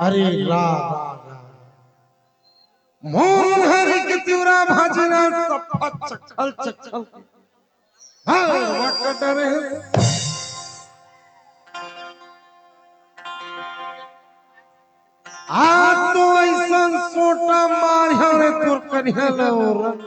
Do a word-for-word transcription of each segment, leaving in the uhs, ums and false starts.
अरे रा रा रा, मोर हरी के तिवरा भाजी ना सफा चखल चखल के। हाँ, वकट रहे। आज तो ऐसन सोटा मारिया रे तोर कनिया ला ओ रंग।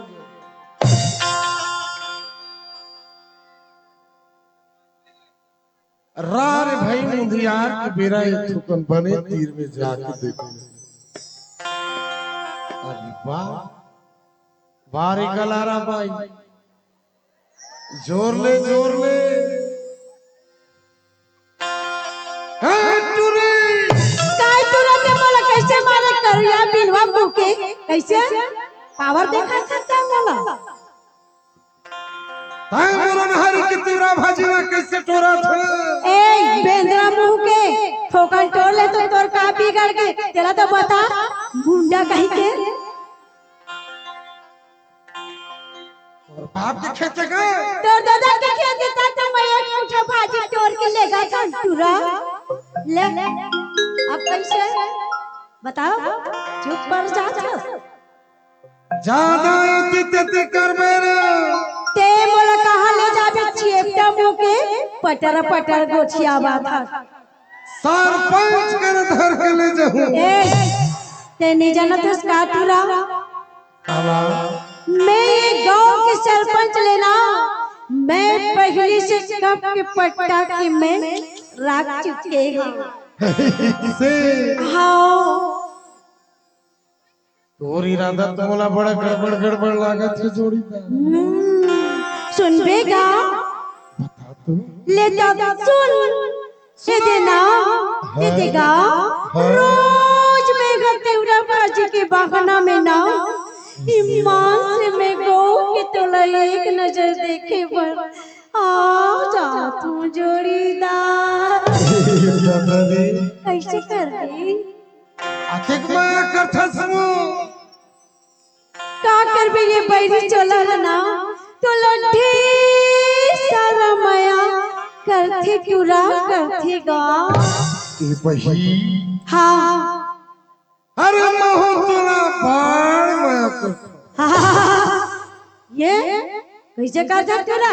रा रे भाई मुंधियार के बेरा ए थुकन बने तीर में जाके देख। अरे वाह, वाह रे गलारा बाई, जोर ले, जोर ले। हाँ, टुरी। काय टुरा ते मोला कैसे मारे करिया बिलवा मुँह के? कैसे? पावर देखा था क्या मोला? तैं मोर नहरी के तिवरा भाजी ला कैसे टोरा था? ए, बेंदरा मुँह के, थोकन टोर ले तो तोर का बिगड़ के? तेला तो बता, मुंडा कहीं के। तोर बाप के खेत हे का? तोर दादा के खेत हे, त मैं एक मुठा भाजी टोर के लेगा था टुरा। ले, अब कैसे? बताओ, चुप पड़ जा था। जादा एती तेती करबे रे। ते मोला कहाँ ले जाबे चेपटा मुँह के पटर पटर गोठियावा था। सरपंच कर धर के ले जाहूँ। ए, ते नहीं जानत हस का टुरा? काला? मैं ये गांव के सरपंच लेना, मैं पहले से कब के पट्टा के मैं राख चुके हूँ। से हाँ। तोर इरादा तो मोला बड़ा गड़बड़ गड़बड़ लागत हे जोड़ीदार। हम्म, सुनबे गा? बता तो। ले तो सुन, ए दे ना, ए दे गा। हाँ। रोज मैं घर तिवरा भाजी के बहाना में ना, ईमान से मैं गऊ के तोला एक नजर देखे बर आ जात हूँ जोड़ीदार। दादा रे। कैसे कर दी? अतेक मया करथस वो। का करबे ये बैरी चोला है ना, तो लड्ढे सारा मया करथे टुरा करथे गा। ए बही। हाँ। अरे महू तोला बाड़ मया करथो। ये कैसे कर दे टुरा?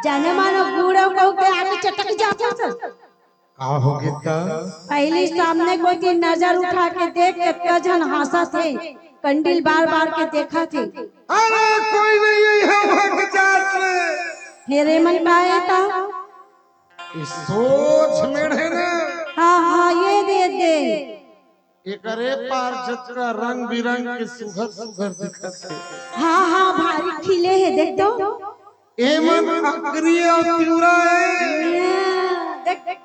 जाने मानो बूढ़ा कहू के आगे चटक जाता था। का हो गे त? पहली सामने कोती नजर उठा के देख, कतका झन हाँसथे, कंडील बार बार के देखथे। अरे कोई नहीं है यहाँ के जात में। फिर एमन का हे त? ये सोच मेढ़े ना। हाँ, हाँ, ये दे, दे। एकरे पार जतका रंग बिरंग के सुघर सुघर दिखत हे। हाँ, हाँ, भारी खिले हे, देख तो। एमन अकरी अउ तिवरा हे। देख, देख,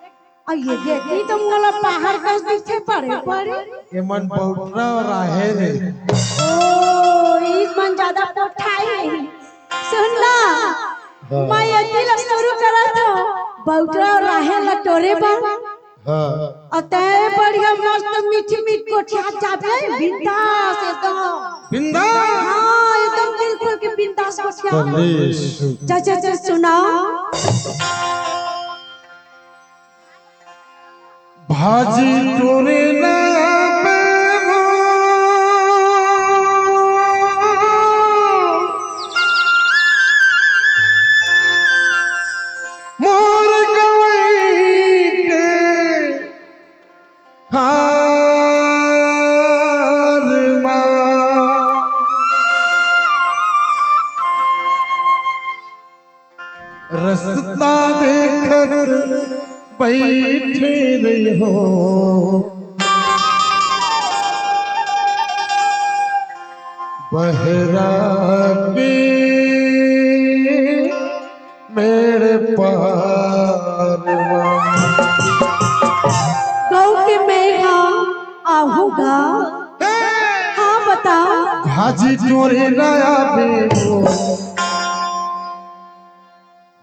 अउ ये देख, ये तो मोला बाहर कस दिखे पड़े, पड़े। एमन बउटरा अउ राहेर हे। ओ, ई मन ज्यादा पोठाई हे। सुन ना, हाँ। मैं एती ला शुरू करत हूँ, बउटरा अउ राहेर ला टोरे बर। हाँ। अउ तैं बढ़िया मस्त मीठी मीठ गोठिया जाबे, बिंदास एकदम। बिंदास? हाँ, एकदम दिल खोल के बिंदास गोठिया। कलेश। जा, जा, जा, सुना। भाजी टोरे ना बेरो। मोर गवई के हार मा रस्ता देखत बइठे रहिहूँ। बहरा के मेड़ पार मा। गऊ के मेड़ हा आहू गा। हाँ, बता। भाजी टोरे नया बेरो।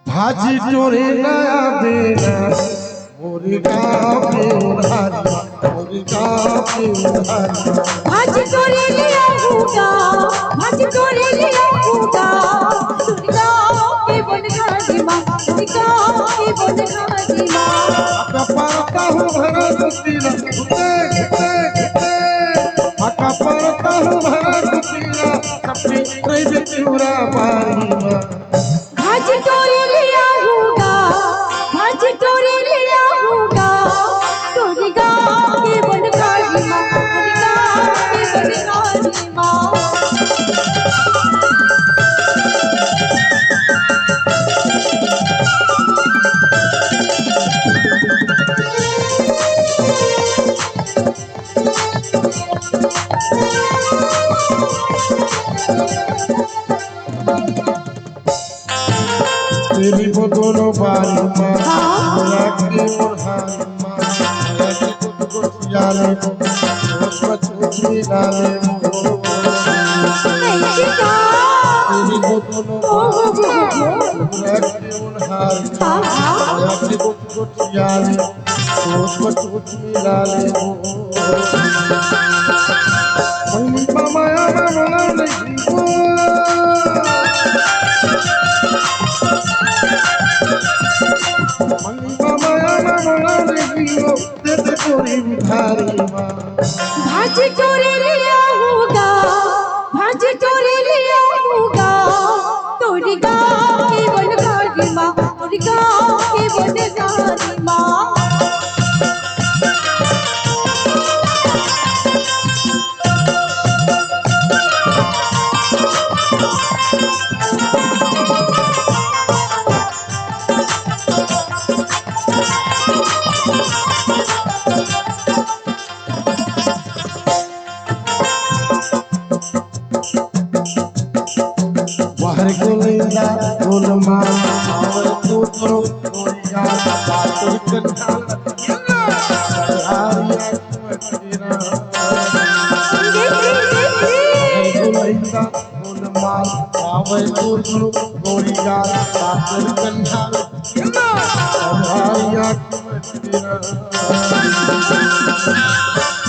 भाजी टोरे नया बेरा, मोरे गाँव के उधारी, मोरे गाँव के उधारी। भाजी टोरे ले आहू गा, भाजी टोरे ले आहू गा, मोरे गाँव के बनघारी मा, मोरे गाँव के बनघारी मा। कपार का हो भरा दस्तीला, देख, देख, रहिबे तिवरा बारी मा। भाजी टोरे ले आहूँ गा, भाजी टोरे ले आहूँ गा, टोरी गाँव के बनकारी मा, टोरी गाँव के बनकारी मा। तेरी बोतलो बारी मा, हाँ। बोला के ओढ़ाई मा, बोला के गुदगुदिया ले, छोट छोट मिला ले। नहीं जी का। तेरी बोतलो बारी मा, बोला के ओढ़ाई मा, हाँ, हाँ। बोला के गुदगुदिया ले। छोट छोट मिला ले हो। मंगी मामा आना मना नहीं हो। मंगी मामा आना मना नहीं हो। दे दे तोरी उधारी मा। भाजी टोरे ले आहूँ गा, भाजी टोरे ले आहूँ गा, टोरी गाँव के बनकारी मा, टोरी गाँव के बनकारी मा। बाहर को लेंदा बोल माँ, और तू तो कोई का बात करना। आरिया को तेरा। बाहर को लेंदा बोल माँ, और तू तो कोई का बात करना। आरिया को तेरा।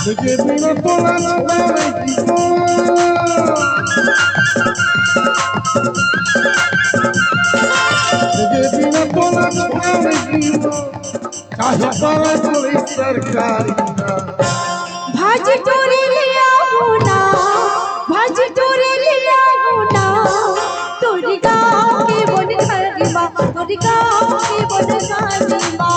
तुझे बिना तोला छुड़ा नहीं जीवो। तुझे बिना तोला छुड़ा नहीं जीवो। चाहे बड़ा कोई सरकारी ना। भाजी टोरे ले आहूँ ना, भाजी टोरे ले आहूँ ना, टोरी गाँव के बनकारी मा, टोरी गाँव के बनकारी मा।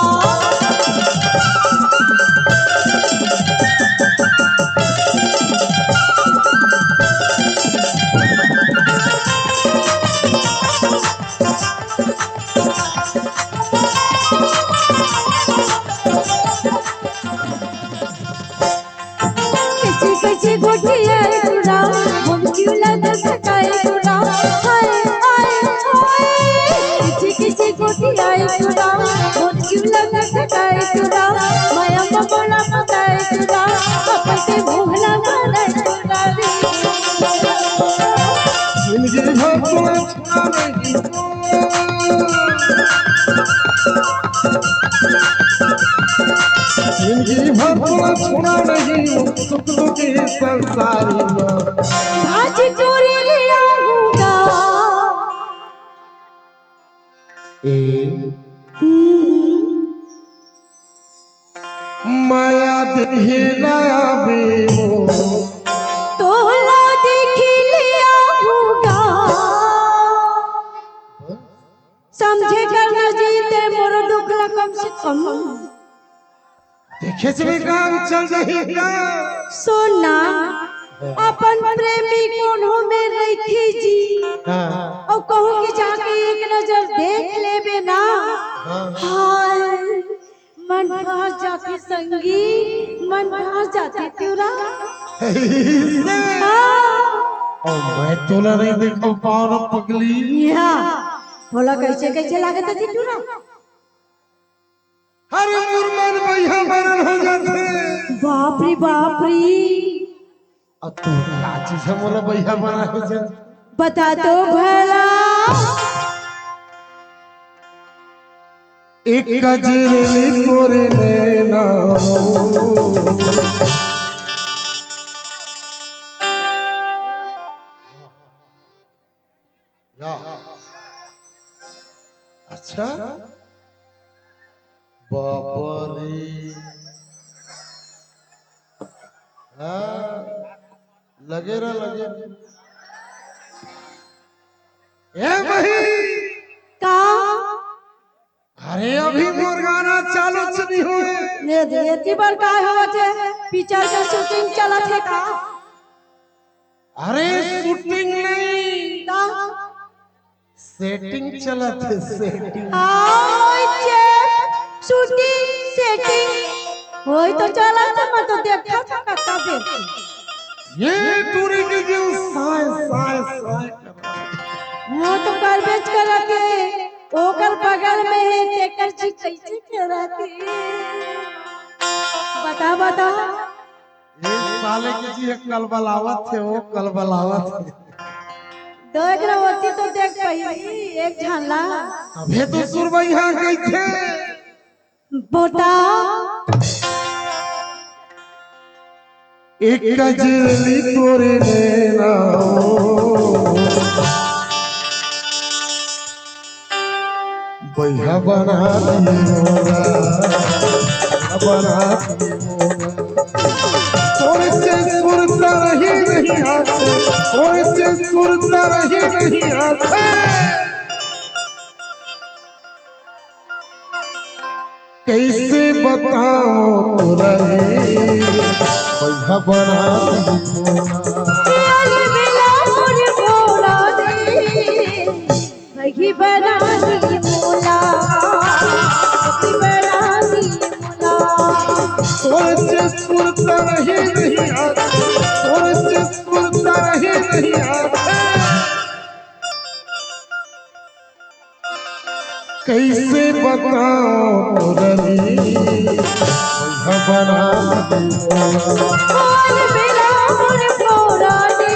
कैसे कैसे गोठियाए टूरा, हम क्यों लगा सकाए टूरा, हाय, हाय, हाय। कैसे कैसे गोठियाए टूरा, हम क्यों लगा सकाए टूरा, माया ममोला पकाए टूरा, अपन से भोगला बनाए टूरा रे। जिंदगी भर तोला छुड़ा नहीं जीवो। जिंदगी भर तोला छुड़ा नहीं जीवो, सुख दुख के संसार मा। भाजी टोरे ले आहूँ गा। ए। हम्म। माया देहिला बेमो। तोला देखिलिया होगा। समझे करना जी ते मोरो दुख ला कम से कम। देखे से भी काम चल रही का? सुन ना, अपन प्रेमी कोनो में रहिथे जी। हाँ। अउ कहूँ कि जाके एक नजर देख लेबे ना। हाँ। हाय। मन भास जाथे संगी, मन भास जाथे टूरा। हाँ। अउ मैं तोला नहीं देख पाओ ना पगली। या, तोला कैसे, कैसे लागत हे टूरा? अरे मोर मन बइहा मरन हो जाथे। बाप रे, बाप रे। अब तू का चीज हे मोला बइहा बनाए हस? बता तो भला। एक कजरली तोरे नैना। या। अच्छा। बाबा रे। हाँ, लगे रह, लगे रह। ए भाई, का? अरे, अभी मोर गाना चालू च नहीं होय। ये दे, एती बर काय होवत हे? पिक्चर के शूटिंग चलत हे का? अरे, शूटिंग नहीं, का? सेटिंग चलत हे, सेटिंग। हाँ, ओई जे शूटिंग, सेटिंग, ओई तो चलत हे, मैं तो देखत हँव कतका बेर। ये टूरी के जो साय, साय, साय। वो तो करबेच करत हे, ओकर बगल में हे, तेकर जी कइसे करत हे? बता, बता। ये साले के जी एक कलबलावत हे, वो कलबलावत हे। देख रहे होती तो देख पहिली, एक झन ला। अबे तो सुरबई हाँ कइसे? बोता। एक कजली तोरे नैना हो, बइहा बना दिए मोला, बना दिए मोला। तोरे से सुरता रही नहीं आते, तोरे से सुरता रही नहीं आते। कइसे बताओ तोला रे, बइहा बना दिए मोला। प्यार मिला मोर भोला रे, बइहा बना दिए मोला, बइहा बना दिए मोला। तोरे से सुरता रही नहीं आते, तोरे से सुरता रही नहीं आते। कइसे बताओ तोला रे, बइहा बना दिए मोला। कौन मिला मोर भोला रे,